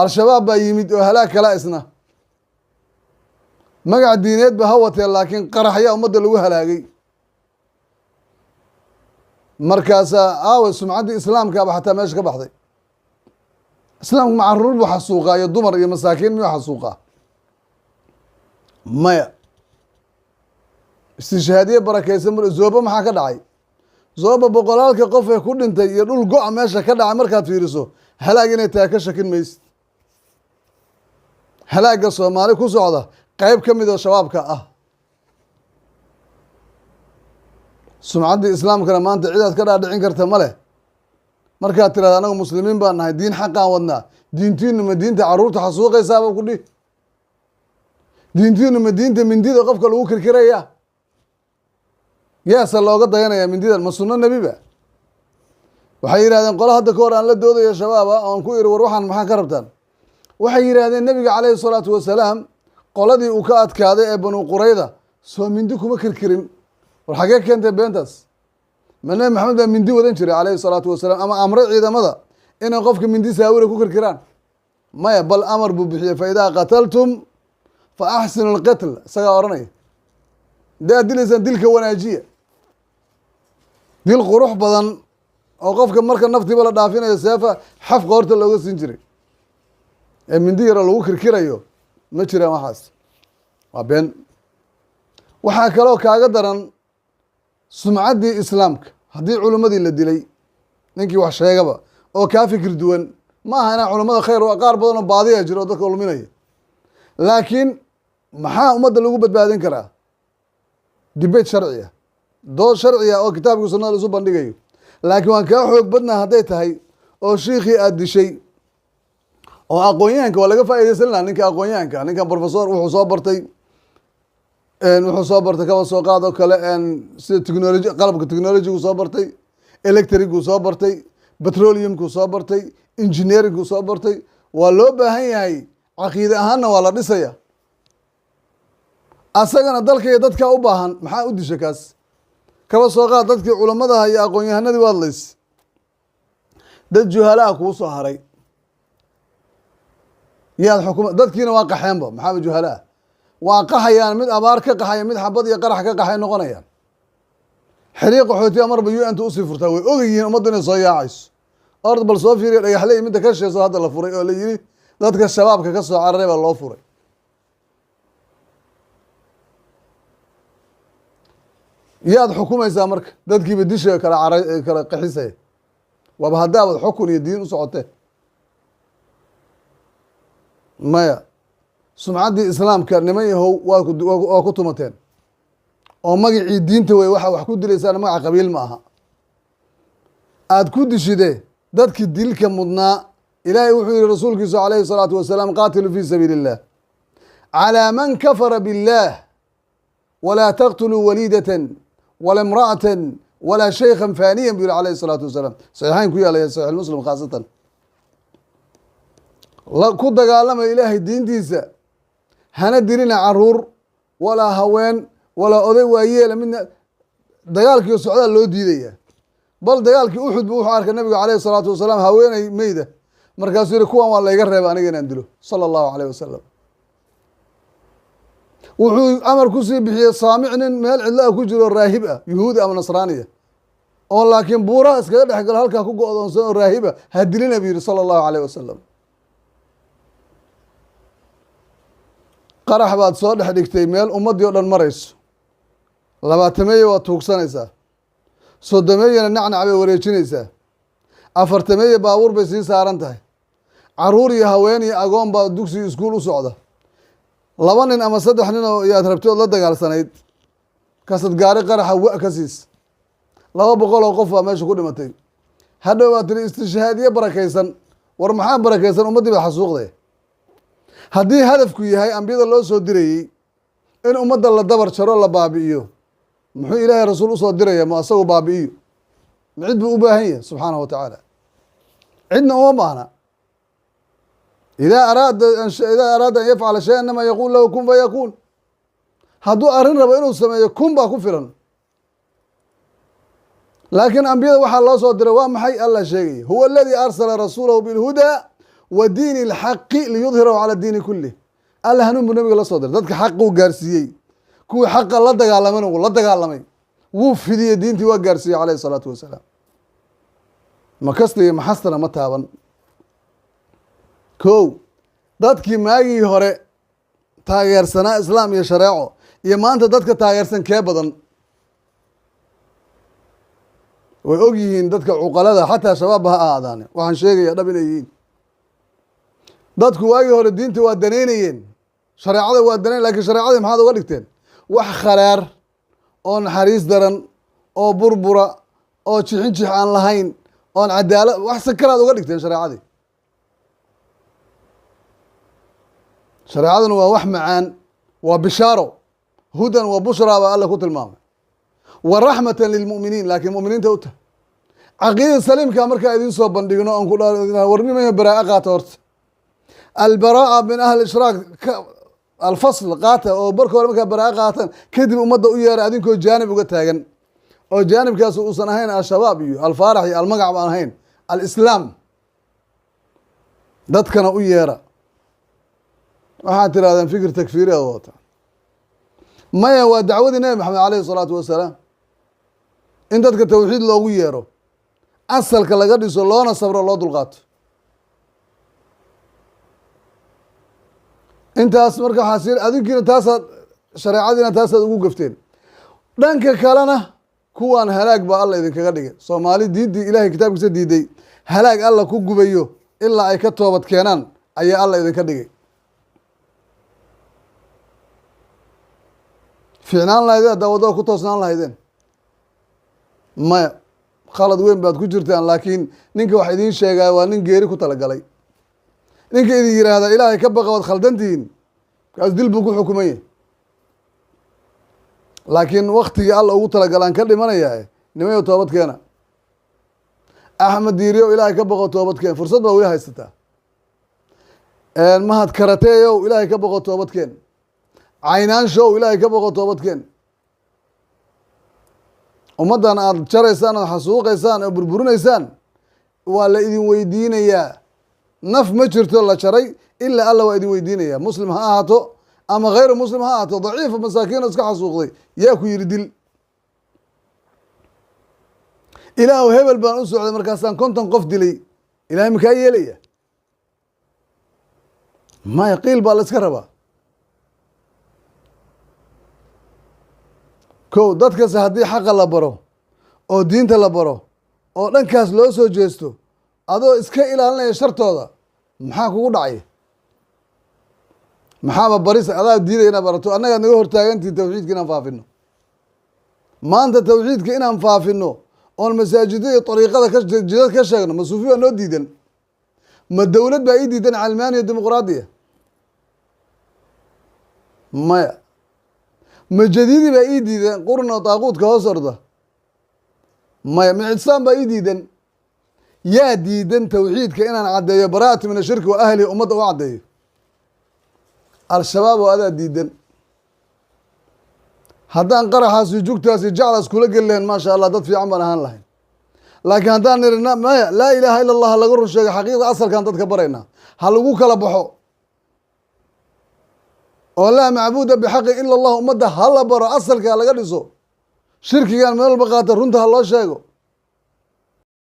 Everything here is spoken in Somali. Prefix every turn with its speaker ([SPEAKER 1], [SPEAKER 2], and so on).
[SPEAKER 1] Al-Shabaab baa yimid oo halaag kala isna magac diineed ba ha watee, laakiin qaraxya ummadda lagu halaagay. Markaasaa aawe sumcaddii islaamkaaba xataa meesha ka baxday. Islaamku ma caruur buu xasuuqaa iyo dumar iyo masaakiin miyuu xasuuqaa? Maya. Istishhaadiye barakeysan mar Zooba maxaa ka dhacay? Zooba boqolaalka qof ee ku dhintay iyo dhul go-a meesha ka dhacay markaad fiiriso, halaag inay tahay ka shakin maysid. Halaagga Soomaali ku socda qeyb ka mid oo Shabaabka ah. Sumcaddii islaamkana maanta cidaad ka dhaadhicin karta ma leh. Markaad tirahda anagu muslimiin baan nahay, diin xaqaan wadnaa, diintiinu ma diinta caruurta xasuuqaysaaba ku dhih? Diintiinu ma diinta mindida qofka lagu kirkiraya? Yaase looga dayanaya mindidan? Ma sunno nebiba? Waxay yidhahdeen qola hadda ka hor aan la doodayo Shabaaba oon ku iri, war waxaan maxaa ka rabtaan? Waxay yidhahdeen Nebiga calayhi salaatu wasalaam qoladii uu ka adkaaday ee Banu Qurayda soo mindi kuma kirkirin. War xagee keentay beentaas? Ma Nebi Maxamed baa mindi wadan jiray calayhi salaatu wasalaam ama amray ciidamada inay qofka mindi saawira ku kirkiraan? Maya, bal amar buu bixiyey, fa idaa qataltum fa axsinu lqatl. Isagaa odhanaya, hadii aad dilaysaan dilka wanaajiya, dil qurux badan oo qofka marka naftiiba la dhaafinayo seefa xaf qoorta looga siin jiray ee mindi yaro lagu kirkirayo ma jiraan. Waxaas waa been. Waxaa kaloo kaaga daran sumcaddii islaamka haddii culimmadii la dilay, ninkii wax sheegaba oo kaa fikir duwan. Ma aha inaa culimmada khayr, qaar badan oo baadiya jiro oo dadka luminaya, laakiin maxaa ummadda lagu badbaadin karaa? Debate sharci ah, dood sharci ah oo kitaabkii sunnada laisu bandhigayo. Laakiin waan kaa xoog badnaa hadday tahay oo shiikhii aada dishay oo aqoon-yahanka waa laga faaideysan laha. Ninka aqoon-yahanka, ninkan professor wuxuu soo bartay, kaba soo qaad oo kale sida technology, qalabka technologygu soo bartay, electricgu soo bartay, petroleumku soo bartay, engineeringku soo bartay, waa loo baahan yahay. Caqiide ahaanna waa la dhisaya, asagana dalka iyo dadkaa u baahan. Maxaa u disha kaas? Kaba soo qaad dadkii culamadaha iyo aqoon-yahanadii waad lays, dad juhalaha kuu soo haray, yaad xukuma? Dadkiina waa qaxeenba. Maxaaba juhala ah? Waa qaxayaan, mid abaar ka qaxaya, mid xabad iyo qarax ka qaxay noqonayaan. Xiriiq qaxootiya marba UN-ta usii furtaa, way ogyihiin ummaddu inay soo yaacayso. Ord bal soo fiiriya Dhagaxley midda ka sheeso hadda la furay oo la yidhi dadka Shabaabka ka soo cararay baa loo furay. Yaad xukumaysaa marka dadkiiba disha kala cara kala qaxisaya? Waaba haddaabad xukun iyo diin u socotee. Maya, sumcaddii islaamka niman yahow waa ku tumateen oo magacii diinta wey waxa wax ku dilaysaan. Magaca qabiil ma aha aada ku dishide dadkii dilka mudnaa. Ilaahay wuxuu yihi rasuulkiisu calayhi الsalaatu wasalaam, qaatilu fi sabiili اllah calىa man kafara biاllah walaa taqtuluu waliidata wala imra'ata walaa shaykha faniyan, bu yihi alayhi الsalaatu wasalaam. Saxiixayn ku yaalaya, saxiix Muslim khaasatan. Ku dagaalama Ilaahay diintiisa, hana dilina caruur walaa haween walaa oday waayeela midna. Dagaalkii socdaal loo diidaya, bal dagaalkii Uxud bu wuxuu arkay nabigu calayhi salaatu wasalaam haweeney meyda, markaasuu yihi, kuwan waa layga reeba aniga inaan dilo, sala allahu alayh wasalam. Wuxuu amar kusii bixiyey saamic, nin meel cidlo ah ku jiro, raahib ah, yuhuudi ama nasraaniya oo laakiin buuraha iskaga dhex galo, halkaa ku go-doonsan oo raahib ah, ha dilina bu yihi, sala allahu alayh wasalam. Qarax baad soo dhex dhigtay meel ummaddii o dhan marayso. Labaatameeye waad tuugsanaysaa, soddomeeyana nacnac bay wareejinaysaa, afartameeye baabuur bay sii saaran tahay, caruur iyo haween iyo agoon baa dugsi iskuul u socda. Laba nin ama saddex nin oo yaad rabtay ood la dagaalsanayd kasad gaari qaraxa wa ka siis, 200 oo qof baa meesha ku dhimatay. Hadhow baad tiri istishhaadiye barakaysan. War maxaa barakaysan? Ummaddii baa xasuuqday. Haddii hadafku yahay ambiyada loo soo dirayey in ummadda la dabar jaro, la baabi'iyo, muxuu Ilaahay rasuul usoo diraya? Ma asagu baabi'iyo? Ma cid buu u baahan yahay subxaanahu wa tacaala? Cidna uma baahna. Idaa araada an yafcala shay inamaa yaquul lahu kun fayakuun. Hadduu arrin rabo inuu sameeyo, kun baa ku filan. Laakiin ambiyada waxaa loo soo diray waa maxay? Allah sheegaya, huwa aladii arsala rasuulahu bilhudaa Wa diini alxaqi liyudhirahu cala diini kulih. Alla hanuun buu nabiga la soo diray, dadka xaquu gaarsiiyey, kuwii xaqa la dagaalamana wuu la dagaalamay, wuu fidiyey diintii, waa gaarsiiyey calayhi salaatu wasalaam. Makasta iyo maxastana ma taaban. Kow, dadkii maagii hore taageersanaa islaam iyo shareeco iyo maanta dadka taageersan kee badan? Way og yihiin dadka cuqalada, xataa shabaabba ha ahaadaane. Waxaan sheegaya dhab inay yihiin. Dadku waagii hore diinta waa danaynayeen, shareecada waa danayn, lakin shareecadii maxaad uga dhigteen? Wax kharaar oo naxariis daran oo burbura oo jixin jix aan lahayn oon cadaalad, wax sakaraad uga dhigteen shareecadii. Shareecaduna waa wax macaan, waa bishaaro, hudan wa bushraa baa Alla ku tilmaamay, wa raxmatan lilmu'miniin. Laakiin mu'miniinta u tahay caqiida saliimka markaa idiin soo bandhigno oon ku warnimayo baraa'a qaata horta, albaraa'a min ahli ishraak, alfasl qaata, oo marka hore markaa baraa'a qaatan kadib ummadda u yeera, adinkoo jaanib uga taagan oo jaanibkaas uusan ahayn Al-Shabaab iyo Alfaarax iyo almagac baan ahayn, alislaam dadkana u yeera. Waxaad tirahdeen fikir takfiiri ad wadataa. Maya, waa dacwadii Nebi Maxamed alayhi salaatu wasalaam, in dadka tawxiid loogu yeero, asalka laga dhiso, loona sabro, loo dulqaato. Intaas marka waxaa sii adinkiina taasaad shareecadiina taasaad ugu gafteen. Dhanka kalena kuwaan halaag baa Alla idinkaga dhigay. Soomaali diintii Ilahay kitaabkiisa diiday, halaag Alla ku gubayo ilaa ay ka toobad keenaan ayaa Alla idinka dhigay. Fiicnaan lahaydeen haddaa waddada ku toosnaan lahaydeen? Maya, khalad weyn baad ku jirtaan. Laakiin ninka wax idiin sheegaya waa nin geeri ku talagalay. Ninka idin yiraahdaa Ilaahay ka baqa, waad khaldantihiin, kaas dil buu ku xukuman yahy. Laakiin waktigii Alla ugu talagalaan ka dhimanayaa. Nimayo, toobad keena. Axmed Diiriyow, Ilaahay ka baqo, toobad keen, fursad baa weli haysataa. Mahad Karateeyow, Ilaahay ka baqo, toobad keen. Caynaanshow, Ilaahay ka baqo, toobad keen. Ummaddan aada jaraysaan, ood xasuuqaysaan oo burburinaysaan, waa la idin weydiinayaa. Naf ma jirto la jaray ilaa Alla waa idin weydiinaya, muslim ha ahaato ama khayru muslim ha ahaato. Daciifa masaakiin iska xasuuqday, yaa ku yidhi dil? Ilaahu hebel baan u socday, markaasaan 50 qof dilay, Ilahay makaa yeelaya? Maya, qiil baa la iska rabaa. Ko dadkase haddii xaqa la baro oo diinta la baro oo dhankaas loo soo jeesto, adoo iska ilaalinaya shartooda, maxaa kugu dhacay? Maxaaba baris adaa diiday inaad barato? Annagaad naga hortaagantihin tawxiidka inaan faafino. Maanta tawxiidka inaan faafino oon masaajida iyo ariiqada ka jidad ka sheegno, ma suufi baa noo diidan? Ma dowlad baa ii diidan calmaaniya dimuqraadiya? Maya. Ma jadiidi baa ii diidan qurna daaquudka hoos orda? Maya. Ma ictisaam baa ii diidan? Yaa diidan tawxiidka inaan caddeeyo, baraatu min ashirki wa ahlihi ummadda u caddeeyo? Al-Shabaab oo adaa diidan. Haddaan qaraxaas iyo jugtaas iyo jaclaas kula geli lahayn, maasha Allah, dad fiican baan ahaan lahayn. Laakiin haddaan niri maya, laa ilaaha ila Allah laga run sheegay, xaqiiqda asalkaan dadka baraynaa, ha lagu kala baxo oo laa macbuuda bixaqin ila Allah ummadda ha la baro, asalka ha laga dhiso, shirkigaan meel walba qaata runta ha loo sheego.